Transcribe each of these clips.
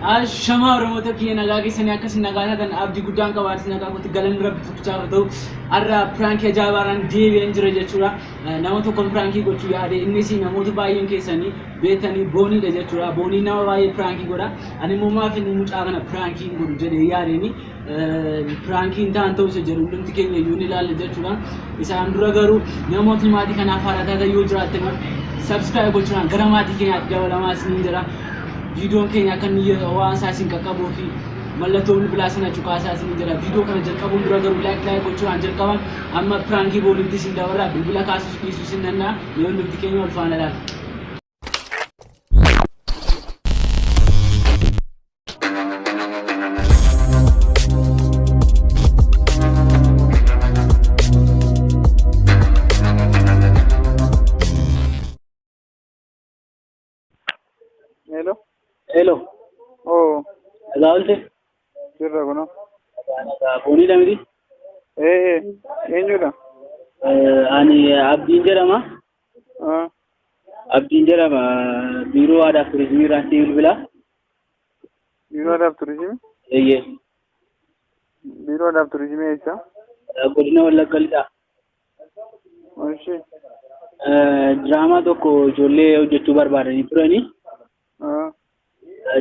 Ashamaa Oromoota kiyya, nagaa keessanii? Akkasii nagaa taatan abdii guddaan qabaatee nagaa kootti galanni Rabbi tokkichaaf ta'u. Har'a prankii ajaa'ibaadhaan deebi'een jira jechuudha. Nama tokkoon prankii gochuu yaade, innis namoota baay'een keessanii beektanii Booniidha jechuudha. Boonii nama baay'ee prankii godha. Ani immoo maaf inni mucaa kana prankii hin godhu jedhee yaadeen, prankiin ta'an ta'uu isa jedhu hundumti keenya iyyuu ni ilaalla jechuudha. Isaan dura garuu namootni maatii kanaaf haaraa taatan yoo jiraattan subscribe gochuudhaan gara maatii keenyaatti dabalamaa isiniin jedha. Viidiyoon keenya akka inni waan isaa isin qaqqabuu fi mallattoo bilbilaa sana cuqaasaa isin jedha. Viidiyoo kana jalqabuun dura garuu like like gochuudhaan jalqaban. Amma prankii Booniitti isin dabarraa, bilbila kaasuus dhiisuu isin danda'a. Mee hundumti keenya ol faana ilaala. Hello. Hello. Oh, Nagaa oolte? Sirra kunoo. Nagaa, Booniidha miti? Ee, eenyudha? Ani Abdiin jedhama. Ah, Abdiin jedhama. Biiroo Aadaa fi Turizimii irraa si bilbila. Biiroo Aadaa fi Turizimii? Eeyyee. Biiroo Aadaa fi Turizimii eessa? Godina Wallagga Lixaa. Ishee. Diraamaa tokko ijoollee hojjechuu barbaadanii turanii. Ah,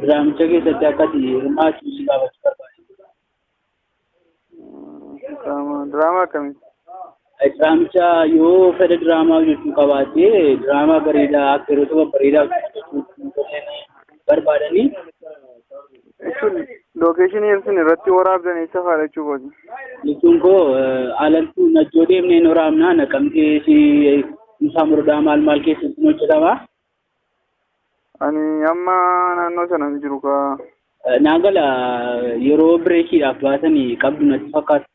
Diraamicha keessatti akkati hirmaachuu si gaafachuu barbaadanii. Diraamaa, diraamaa akkamii? Diraamicha yoo fedha diraamaa hojjechuu qabaatte, diraamaa bareedaa, akteerota babbareedaa hojjechuu ijoolleen barbaadanii. Jechuun locationii isin irratti waraabdan eessa fa'aadha jechuu kooti? Jechuun koo Alaltuu, Najjoo deemnee hin waraabnaa, Naqamtee si Musaa Murdaa maal maal keessatti hin hojjetama. Ani amma naannoo sana hin jiru kaa. Naa gala, yeroo breakiidhaaf baatanii qabdu natti fakkaata.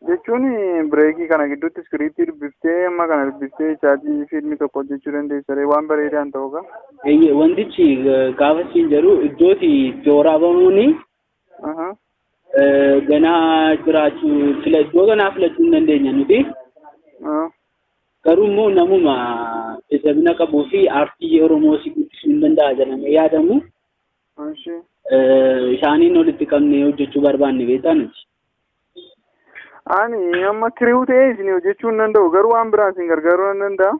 Jechuun breakii kana gidduutti scriptii dubbiftee, amma kana dubbiftee chaatii fiilmii tokko hojjechuu dandeessa waan bareedaan ta'u kaa. Eeyyee, wantichi gaafa siin jedhu iddooti itti waraabamuuni Aha. Ganaa jiraachuu fila, iddoo ganaa filachuu hin dandeenya nuti. Ah. Garuu immoo namuma jajjabina qabuu fi aartii Oromoo si guddisuu hin danda'a jedhamee yaadamu Ishee. Isaaniin walitti qabnee hojjechuu barbaanne, beektaa nuti. Ani amma crew ta'ee isin hojjechuu hin danda'u, garuu waan biraa isin gargaaruu nan danda'a.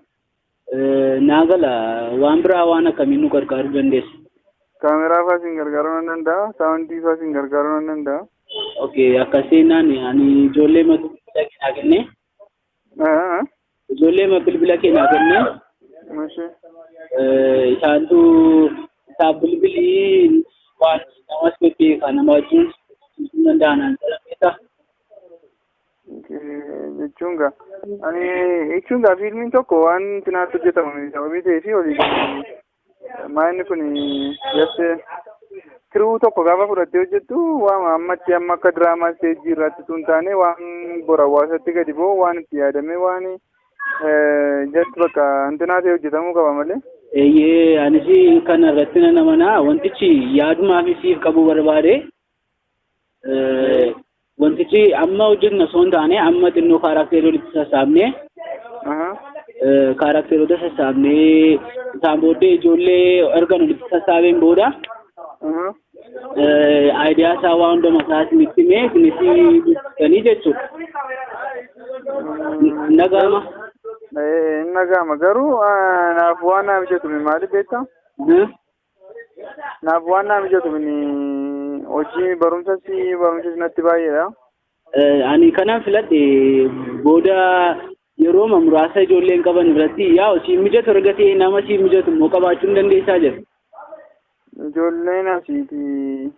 Naa gala, waan biraa waan akkamiin nu gargaaruu dandeessu? Kaameraa fa'aa isin gargaaruu nan danda'a. Soundii fa'aa isin gargaaruu nan danda'a. Okay, akkasii naan ani ijoollee matu bilbila keenyaa kennee Ah, ijoollee ma bilbila keenyaa kennee Ishee. Isaantu isaaf bilbilii waan namas bebbeeka, nama wajjin hojjechuu danda'an an jedhameeta. Jechuun gaa ani, jechuun gaa fiilmiin tokko waan cinaatti hojjetamu sababii ta'ee fi olii maayinni kun just crew tokko gaafa fudhattee hojjettu waan ammatti amma akka diraamaa stageii irratti tun taane, waan bor hawaasatti gadi ba'u, waan itti yaadamee, waan just bakka intinaa ta'e hojjetamuu qaba malee. Eeyyee, anis kana irratti nan amanaa. Wantichi yaadumaaf siif qabuu barbaade. Wantichi amma hojjetna osoo hin taane, amma xinnoo characterii walitti sassaabnee, characteroota sassaabnee, isaan booddee ijoollee erga walitti sassaabeen booda idea isaa waa hunduma isaa isinitti himee isinis dubbistanii jechuudha. Nagaama. Hin dhaga'ama, garuu naaf waan naa mijatu maali beektaa? Naaf waan naa mijatu hojii barumsas, barumsas natti baay'eedha. Ani kanan filadhe booda yeroo muraasa ijoolleen qaban irratti yaa siin mijatu erga ta'e, nama siin mijatu immoo qabaachuu hin dandeessaa jedhu. Ijoolleen asiiti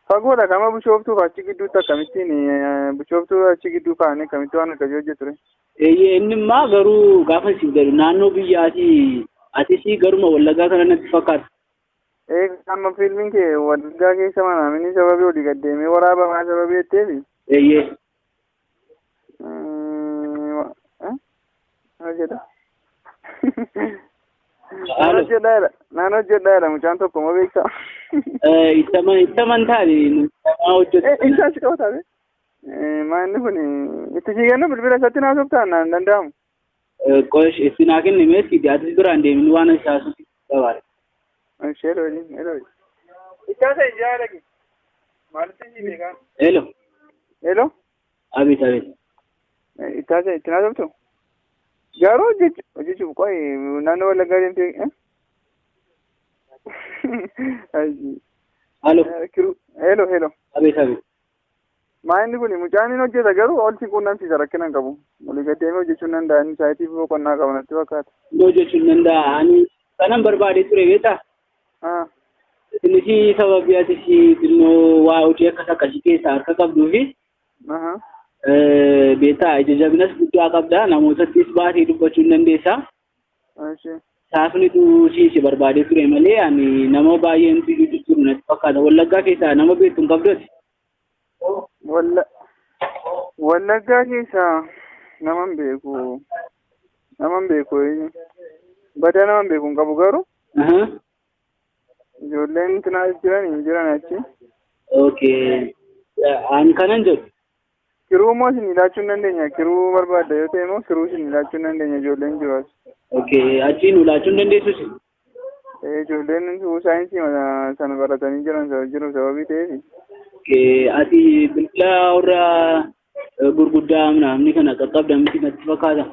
fagoodha, kama Bishooftuuf achi gidduutti akkamittiin Bishooftuu achi gidduu kaa'anii akkamitti waan akkasii hojjetu? Eeyyee, inni immoo garuu gaafa isin jedhu naannoo biyyaatii atis garuma Wallaggaa kana natti fakkaata. Ee, amma fiilmiin kee Wallaggaa keessa manaamini sababii olii gad deemee waraabamaa sababii jetteefi. Eeyyee. Maal jedha? Naan hojjedhaa jedha. Naan hojjedhaa jedha mucaan tokko moo beektaa? Itti amantaani nama hojjetu. Isaan si qabataa be? Maanni kun itti sii kennu bilbila isatti naasoftaa naan danda'amu. Qosh itti naa kenni, meessi atis biraan deemin waan asi haasuutti qabaadha. Ishee waliin, hello. Ittaasa ijaa dhaqi. Maalitti si beekan? Hello. Hello. Abeet abeet. Ittaasa itti naasoftu? Garuu hojjechuuf qoy naannoo Wallaggaa deemtee. Halo. Hello hello. Abeet abeet. Maa inni kun mucaan inni hojjeta garuu ol si quunnamsiisa rakkina hin qabu. Olii gad deemee hojjechuu hin danda'a. Inni saayitii boqonnaa qaba natti fakkaata. Inni hojjechuu hin danda'a. Ani kanan barbaadee ture beektaa? Isinis sababii ati xinnoo waa hojii akkas akkasii keessaa harka qabduu fi beektaa ija jabinas guddaa qabda. Namootattis baatee dubbachuu hin dandeessaa. Saafnitu si barbaadee ture malee ani nama baay'een jiru natti fakkaata. Wallaggaa keessaa nama beektu hin qabdu ati? Wallaggaa keessaa nama hin beeku. Nama hin beeku. Badaa nama hin beeku hin qabu garuu. Ijoolleen tinaa jiran hin jiran achi. Okay. Ani kanan jedhu. Kiruu immoo isin ilaachuu hin dandeenya. Kiruu barbaadda yoo ta'e immoo kiruu isin ilaachuu hin dandeenya ijoolleen jiru as. Okay. Achiin ulaachuu hin dandeessus? Ijoolleen saayinsii sana baratanii jiran jiru sababii ta'eef. Okay. Ati bilbila warra gurguddaa namni kana qaqqabda miti natti fakkaata.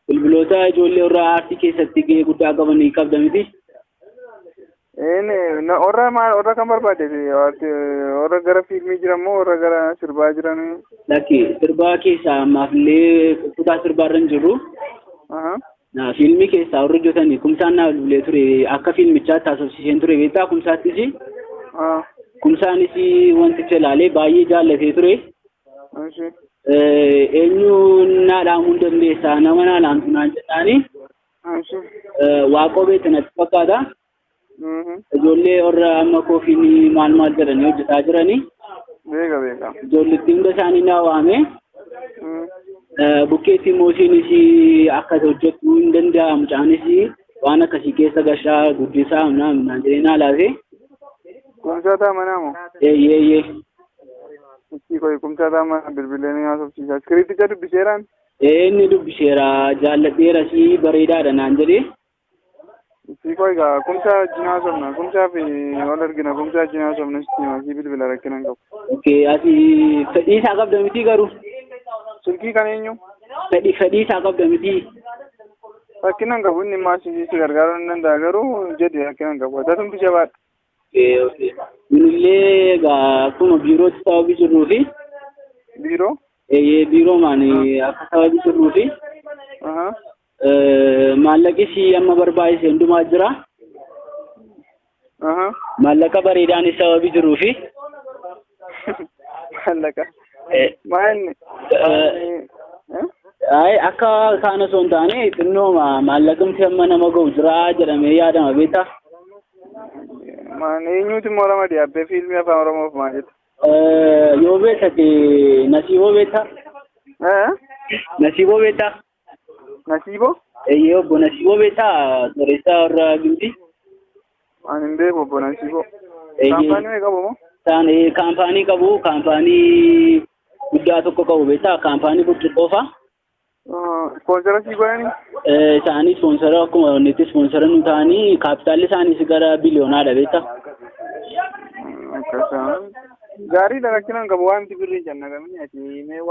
Bilbiloota ijoollee warra aartii keessatti gahee guddaa qabanii qabda miti? Warra maal warra kan barbaadde warra gara fiilmii jiran moo warra gara sirbaa jiran? Lakki sirbaa keessaa ammaaf illee kutaa sirbaarra hin jirru. Fiilmii keessaa warri hojjetan kumsaan naa bilbilee ture akka fiilmichaatti haasofsiiseen ture beektaa kumsaattis. Kumsaanis wanticha ilaalee baay'ee jaallatee ture. Eenyu naa dhaamuu hin dandeessaa nama naa dhaamtu naan jedhaani. Waaqoo beekta natti fakkaata. Ijoollee warra amma koofiin maal maal jedhanii hojjetaa jiranii. Beeka beeka. Ijoolleetti hunda isaanii naa waame. Bukkeetti immoo isheenis akka hojjettu hin danda'a mucaanis waan akkasii keessa gashaa guddisaa naan jedhee naa laate. Kumsaa Taamanaa moo? Eeyyee. Itti qoy Kumsaa Taamanaa bilbilee ni haasofsiisa. Iskiriipticha dubbiseeraan? Inni dubbiseera jaalladheera si bareedaadha naan jedhee. Itti qoy gaa kumsaa wajjin haasofna. Kumsaa fi wal argina kumsaa wajjin haasofna sitti hima si bilbila rakkina hin qabu. Okay ati fedhii isaa qabda miti garuu? Silkii kan eenyu? Fedhii isaa qabda miti? Rakkina hin qabu inni maasii si gargaaruu hin danda'a garuu jedhi rakkina hin qabu. Tatumti jabaadha. Okay. Kunillee egaa akkuma biirootti sababii jirruu fi. Biiroo? Biiroo maani akka sababii jirruu fi. Maallaqis amma barbaachise hundumaa jira. Maallaqa bareedaanis sababii jirruu fi. Maallaqa. Maanni. Akka kaan osoo hin taane xinnooma maallaqumti amma nama ga'u jira jedhamee yaadama beektaa? Maan eenyuuti immoo ramadi abbee fiilmii afaan Oromoof maal jetta? Yoo beektate Nasiiboo beektaa? Nasiiboo beektaa? Nasiiboo? Eeyyee obbo Nasiiboo beektaa sooressaa warra Gimbii? Ani hin beeku obbo Nasiiboo. Kaampaanii wayii qabu moo? Kaampaanii qabu kaampaanii guddaa tokko qabu beektaa kaampaanii burcuqqoo fa'a. Ispoonsara sii godhanii? Isaanii ispoonsara akkuma wanneetti ispoonsara nu ta'anii kaapitaalli isaaniis gara biliyoonaadha beektaa? Gaariidha rakkina hin qabu waan birrii jenna gamni ati mee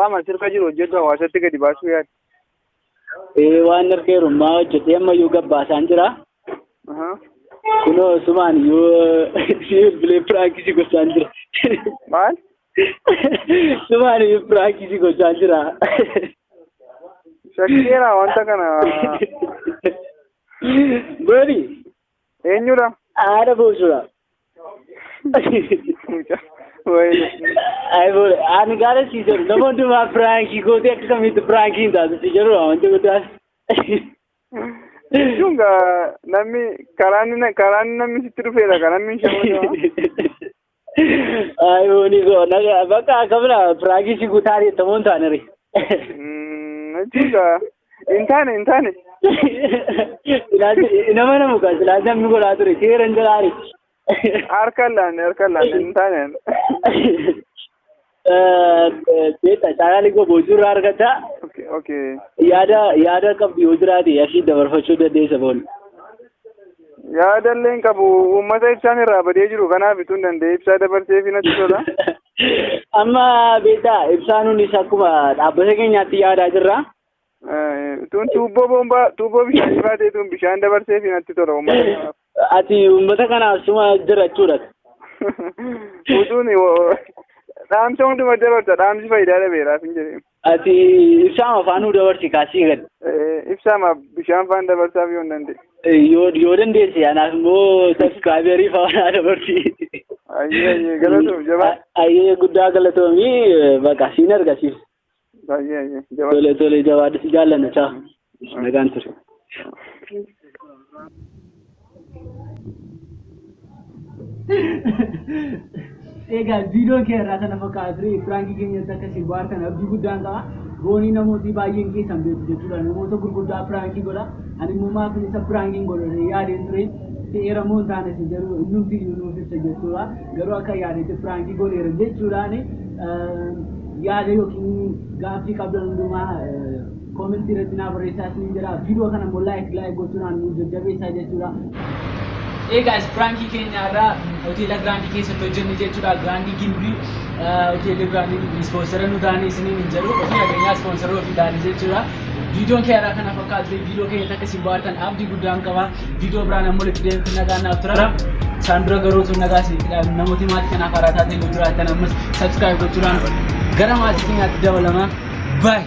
waama sirka jiru hojjedhu hawaasatti gadi baasuu yaadi. Waan harka hojjetee ammayyuu gabbaasaan jira. Kunoo sumaan iyyuu si bilbilee piraankii si gochaan jira. Maal? Sumaan iyyuu piraankii si gochaan jira. Shakkeera wanta kana. Booni. Eenyudha? Haadha boosudha. Ani gaara si jedhu nama hundumaa piraankii gootee akka kamitti piraankii hin taatu si jedhu wanti guddaan. Jechuun gaa namni karaan namni sitti dhufeedha kan namni hin shamu. Ay booni koo bakka akkamidha piraankii si guutaa jettamoo hin taane ree. Jechuun gaa hin taane hin taane. Nama namu kan silaa namni godhaa ture seera hin jalaare. Harka laanne hin taane. Beektaa chaanaalii koo boojuu irraa argata. Okay. Yaada qabdu yoo jiraate asii dabarfachuu dandeessa booni. Yaadallee hin qabu, uummata ibsaan irraa badee jiru kanaaf utuu hin danda'e ibsaa dabarsee fi natti tola. Amma beektaa, ibsaan hundi akkuma dhaabbata keenyaatti yaadaa jirra. Tun tuubboo boombaa, tuubboo bishaanii baatee tun bishaan dabarsee fi natti tola uummata kanaaf. Ati uummata kanaaf suma jira jechuudha. Utuun dhaamsa hunduma dabarsa, dhaamsi faayidaa dhabeeraaf hin jedhee. Ati ibsaama faanuu dabarsi kaasii gad. Ibsaama bishaan faan dabarsaaf yoo hin danda'e. Yoo dandeesse anaaf immoo subscriberii faanaa dabarsi. Ayyee ayyee, galatoom, jabaa. Ayyee, guddaa galatoomii, baqa siin argasiif. Ayyee ayyee, jabaa. Tole tole, jabaadhu, si jaallanna, chaa. Nagaan ture. Egaa viidiyoon kee irraa kana fakkaata ture. Prankii keenyatti akkasii bohaartan abdii guddaan qaba. Boonii namooti baay'een keessan beeku jechuudha. Namoota gurguddaa prankii godha. Ani immoo maaf isa prankiin godha yaadeen ture. Ta'eera moo hin taane isa jedhu innumti iyyuu nuuf ibsa jechuudha. Garuu akka yaadetti prankii godheera jechuudhaan yaada yookiin gaaffii qabdan hundumaa commentii irratti naa barreessaa isiniin jedha. Viidiyoo kana immoo like like gochuudhaan nu jajjabeessaa jechuudha. Egaa prankii keenya irraa hoteela Giraandii keessatti hojjenne jechuudha. Giraandii Gimbii, hoteelli Giraandii sponsora nu taane isiniin hin jedhu, ofii nageenyaa sponsora ofii taane jechuudha. Viidiyoon kee irraa kana fakkaatu. Viidiyoo keenya akkasiin bohaartan abdii guddaan qaba. Viidiyoo biraan ammoo itti deemtu nagaa naaf tura. Isaan dura garuu tun nagaa isinitti dhaabu, namooti maatii kanaaf haaraa taatan yoo jiraatan ammas subscribe gochuudhaan gara maatii keenyaatti dabalama. Bye!